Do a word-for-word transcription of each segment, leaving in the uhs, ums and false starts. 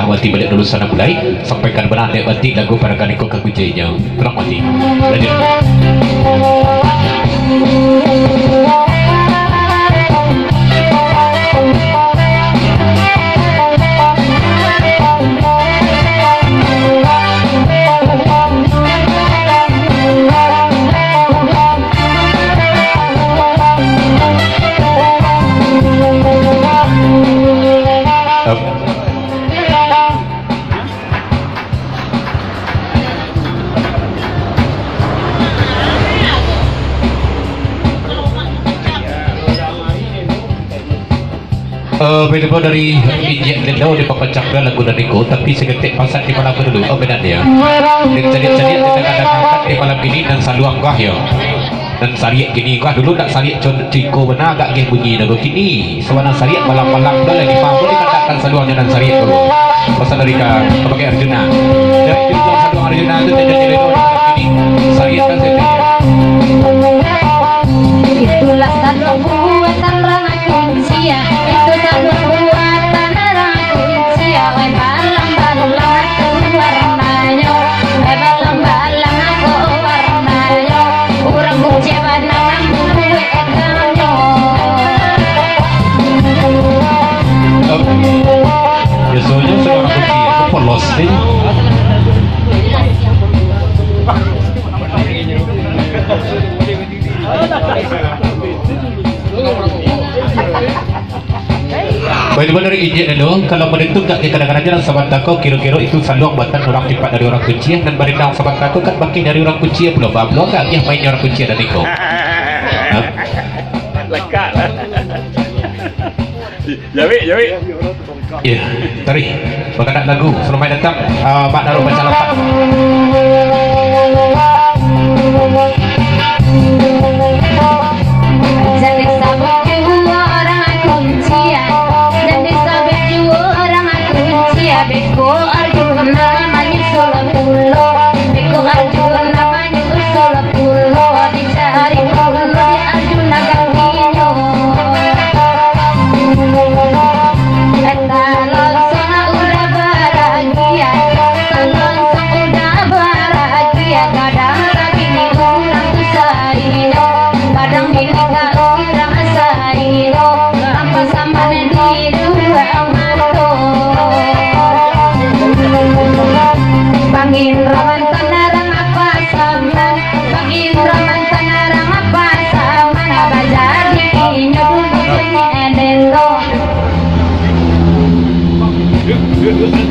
Wati baliak dulu sana mulai, sampaikan bana dek wati lagu parakan iko ka kucinyo. Tolong wati. Lanjut. Eh, beda dari injak dendau di papancakkan lagu dan iko, tapi saketek pasan di malam ko dulu. Oh, beda dia. Dan caliak-caliak di tangah-tangah di malam kini dan saluang gah yo. Dan sariak kini gah dulu ndak sariak con-, ciko bana agak geh bunyi nago kini. Sabanang sariak balang-balang tu lah di paham boleh katakan saluang jo nan sariak dulu. Pasal dari ka, ka pakai Arjuna. Dari jurusan saluang Arjuna tu tidak jadi lewat kini. Sariak kan saya. Itulah satu buatan orang Kuncia, itu satu buatan orang Kuncia, weh balang-balang tu warnanyo, weh balang-balang ko warnanyo, urang Kuncia bana mambuek ekanyo. Biasonyo saurang Kuncia tu polos ni. Baik, dari injak dulu, kalau menentu gak ke kadang-kadang jalan sabanta ko, kiro-kiro itu saluang buatan urang tipak dari urang Kuncia, dan barendang sabanta ko kan bakeh dari urang Kuncia pulo, bablo gak dia main urang Kuncia dan iko. Lekak lah. Jawik, jawik. Ya, tadi bakadak lagu, selamat datang, ah, Mak Daru Pacalapan. Jadi sabik juo urang Kuncia, jadi sabik juo urang Kuncia, beko Arjuna manyusul pulo, beko Arjuna manyusul pulo, dicari pulo di Arjuna gantinyo. Entah lonsong udah baragia, entah lonsong udah baragia, kadang lagi ni urang tu sainyo, kadang bini ka urang sainyo, nampak saman di duo mato. Bang Indra mantan urang Pasaman, Bang Indra mantan urang Pasaman, abah jadi inyo dulu jadi edelo.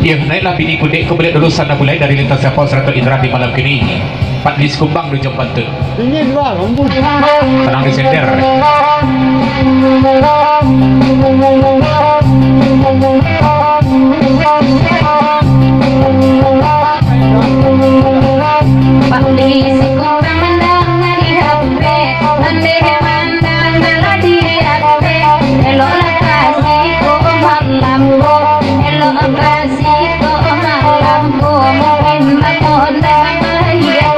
Iyo, naiklah bini kudek ko baliak dulu sana mulai dari lintas siapa seratus Indra di malam kini. Empat list kumbang tujuh pantun. Dingin, Bang, embun. Tenang di sender. Bang di siko urang mandanga di H P, andeh mandanga lah di H P, eloklah ka siko malam ko, elok ka siko malam ko, mungkin bakon bahagia.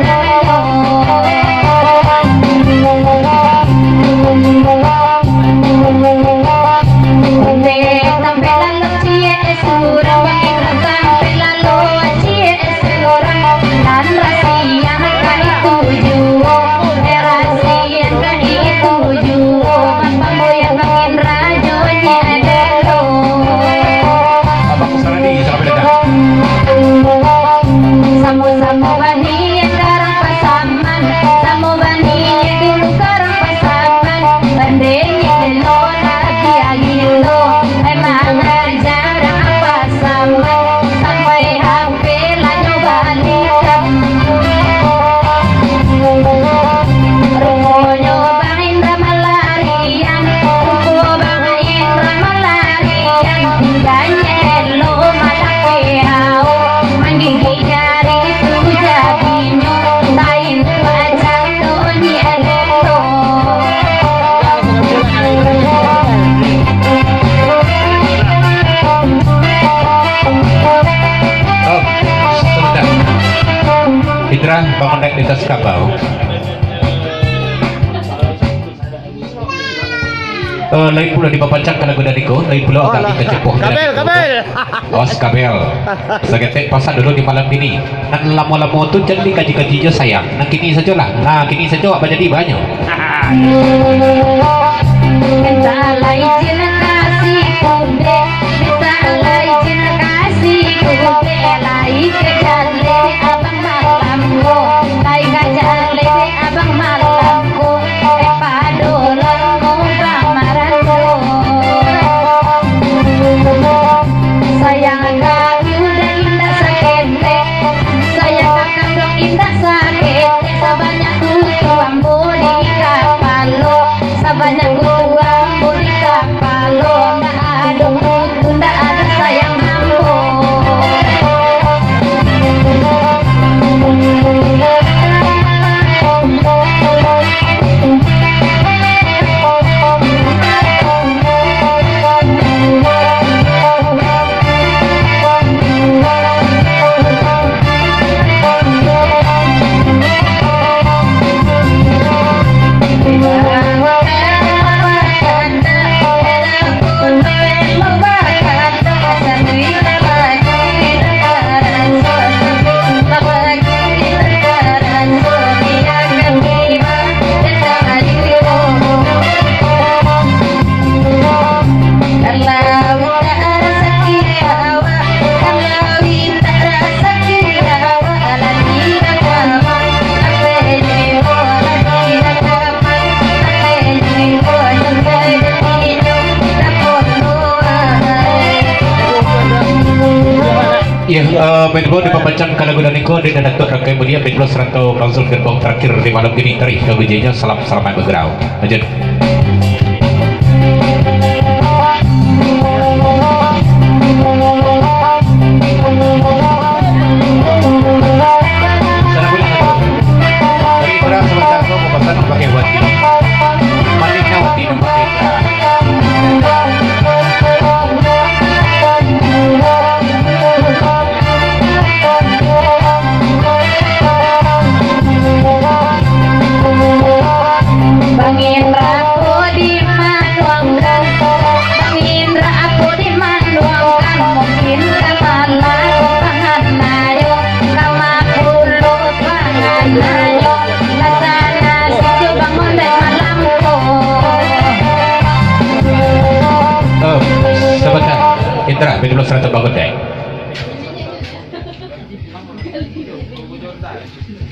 Sampai lalu ciek surang, Bang Indra sampai lalu ciek surang, nan rasian ka itu juo, eh, rasian ka itu juo, Bang Boya, Bang Indra jo nyo dulu. Abang Saradi, selamat datang. Samo-samo bani karang Pasaman, samo bani dulu karang Pasaman, bandingi lo lagi agilo, emang jarang Pasaman, sampai hampir lah nyo balikan. Ruponyo Bang Indra malarian, rupo Bang Indra malarian, tingganyo lo malah kehau, manggigik jari tu jadinyo, lain macam tu nyo lo. Oh, sebentar. Indra, bangun naik di atas kabau. Eh, lain pulo dipapancang ka lagu tadi ko, lain pulo. Oh, agak lah. Dikacepoh. Kabel, kabel. Awas kabel. Saketek pasan dulu di malam kini. Nan lamo-lamo tu jan dikaji-kaji jo sayang. Nan kini sajolah. Nah, kini sajo apa jadi banyak. Mintalah izin kasih kode, mintalah izin kasih kode, lai ka jaleh abang malam ko, lai ka jaleh abang malam ko, eh, pado lamo bamarato. Sayang ka uda indak saketek, sayang ka kandung indak saketek, sabanyak kutu ambo di kapalo, sabanyak kutu ambo di kapalo, ndak ado kutu, ndak ado sayang ambo. Ya, eh, main bola dipapancang ka lagu dan iko dari Datuk Rakai Mulia, main bola sarato langsung gerbong terakhir di malam kini. Tarih lagu J J, salam, selamat bergerak. Lanjut. Bang Indra ko di manuangkan, Bang Indra ko di manuangkan, mungkin ka malam pangan ayo, ka makulo pangan ayo, ka sana situ Bang Ondeh malam ko. Oh, sabantak. Indra, bini lo sarato Bang Ondeh.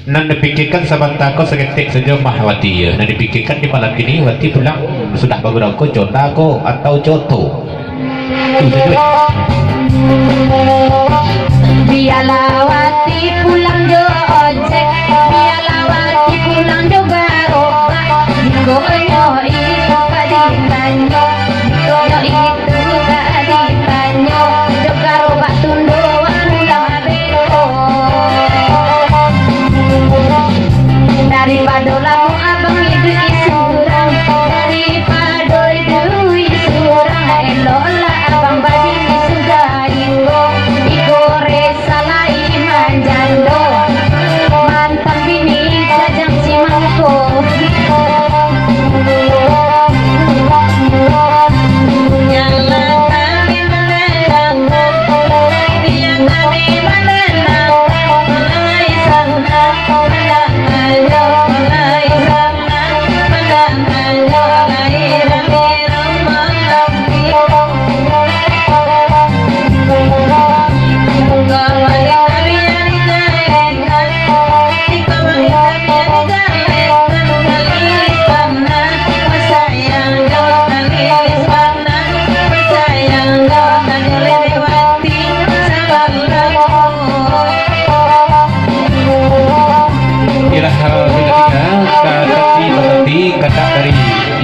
Nan dipikirkan sabanta ko saketek sajo mah Wati, yo. Nan dipikirkan di malam kini, Wati pulang sudah bagurau ko, jo onda ko, atau jo oto. Tu sajo. Bialah Wati pulang jo ojek, bialah Wati pulang jo garobak. Jikok nyo itu ka ditanyo, jikok nyo itu ka ditanyo, jo garobak tundo pulang. Daripado lamo abang iduik surang, daripado iduik surang, eloklah abang babini sudah iko, iko resa lai manjando, mantan bini jajang si mangko. Iyalah, eh, bila tiga, ka tati, batati, kandak dari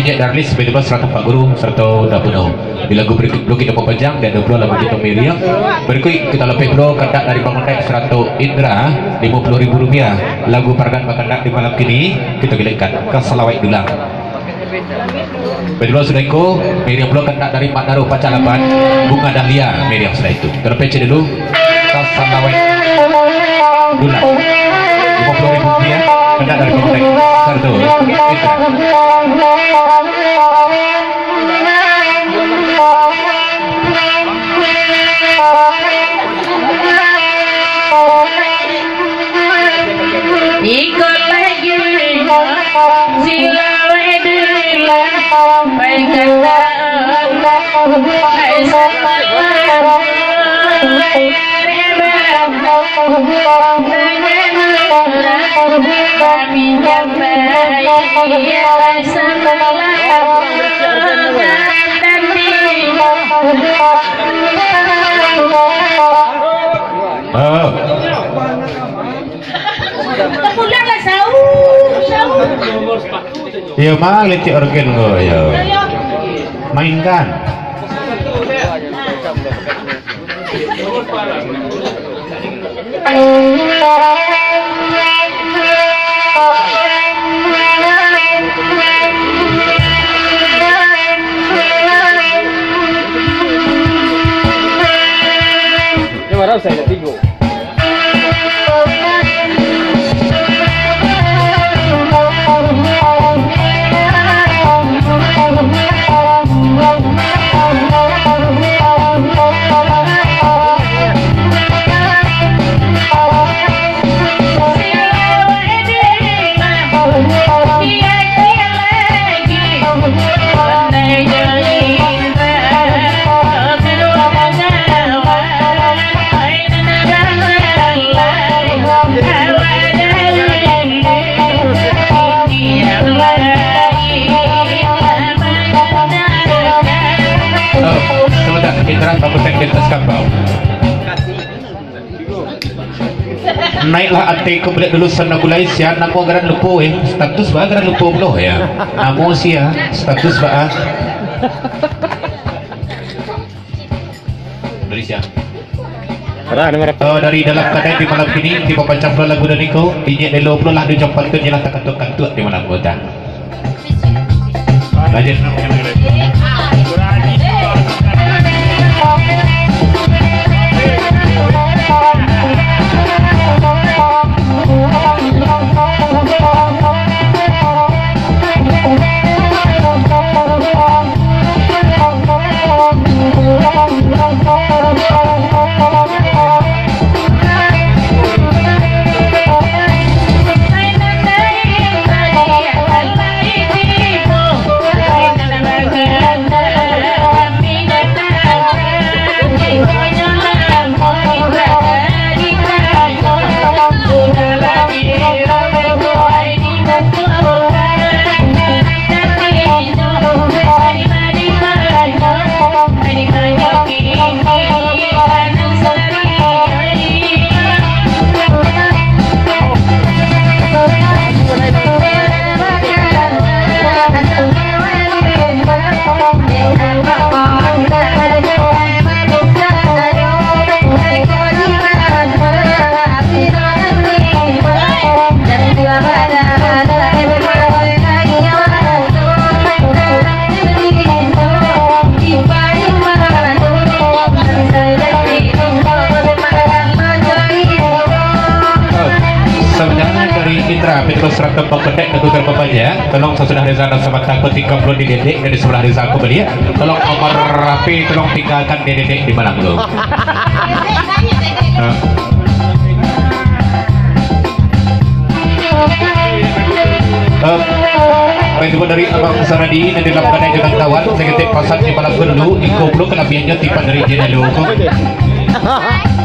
Inyiak Darlis, bebas sarato Pak Guru, sarato Unda Puno. Di lagu berikut, belum kita papanjang, di ado pulo lagu kita meriah. Berikut kita lapeh pulo kandak dari Bang Ondeh sarato Indra, limo puluah ribu rupiah. Lagu parakan bakandak di malam kini, kita gilikan ka Salawat Dulang. Baik, dulu sudah iko, meriah pulo kandak dari Mak Daruh Pacalaban, Bunga Dahlia, meriah sudah itu. Kita lapeh dulu, ka Salawat Dulang. Limo puluah ribu rupiah, kandak dari Bang Ondeh. Satu, kita. Iko lagi silawai dulu, baik kata Allah, baik sama Allah, baik kami jambai, baik sama Allah, tapi Ah. Pulanglah, sauh, sauh. Iyo, mah, lecek organ ko, yo. Mainkan. Nyo marau sajo tigo. Oh, sebentar, Indra, bagus yang di atas kapal. Naiklah ateh ko baliak dulu, sana gulai sia, namo agak lupo, eh. Status ba agak lupo pulo, ya. Namo sia, status ba. Dari sia? Ra, nomor apa? Eh, dari dalam kadai di malam kini, tibo pacah pulo lagu dari ko, inyo delo pulo lah, di jam patut nyo lah takantuak-kantuak di malam kota. Sabananyo dari Indra, Petrus Ratu Bangkedek, Dagu Garba Banjar, tolong sasudah reza nan sabanta ko tingga pulo di dedek dari sabalah reza ko baliak. Tolong nomor H P, tolong tinggakan di dedek di malam tu. Ha. Eh, baik, itu dari Abang Saradi, nanti dalam kadai jangan kawan, saya ketik pasang di malam kedulu, iko pulo kalabiahannyo tipan dari Jenelo ko.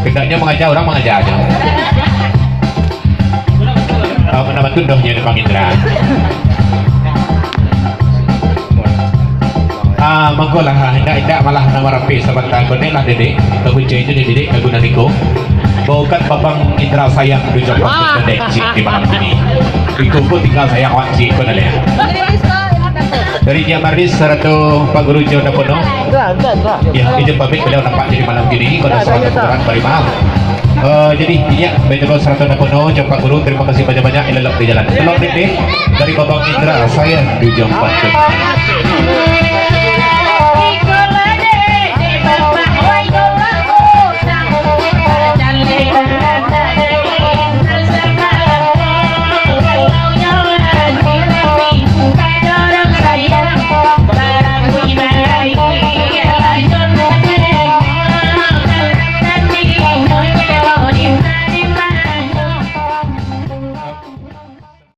Hendaknyo mangaja urang, mangaja aja. Ah, mana batul doh jadi Bang Indra. Ah, mangko lah, indak, indak malah nama rapi sabanta ko, naiklah dedek, kabuncai tu dedek, kagunan iko. Baokan Babang Indra sayang tu jam Wah. Pendek cik di malam ini. Iko pun tinggal sayang wak cik pun ada. Dari Nia Maris sarato Pak Guru Jo Dapono. Enggak, enggak, enggak. Ya, izin pamit beliau nampak jadi malam kini. Kalau salah kekurangan, bari maaf. Eh, jadi, inyo, baik dulu sarato Dapono, Jo Pak Guru, terima kasih banyak-banyak, elok di jalan. Elok di, di, dari Babang Indra, sayang di Jo Pak Guru.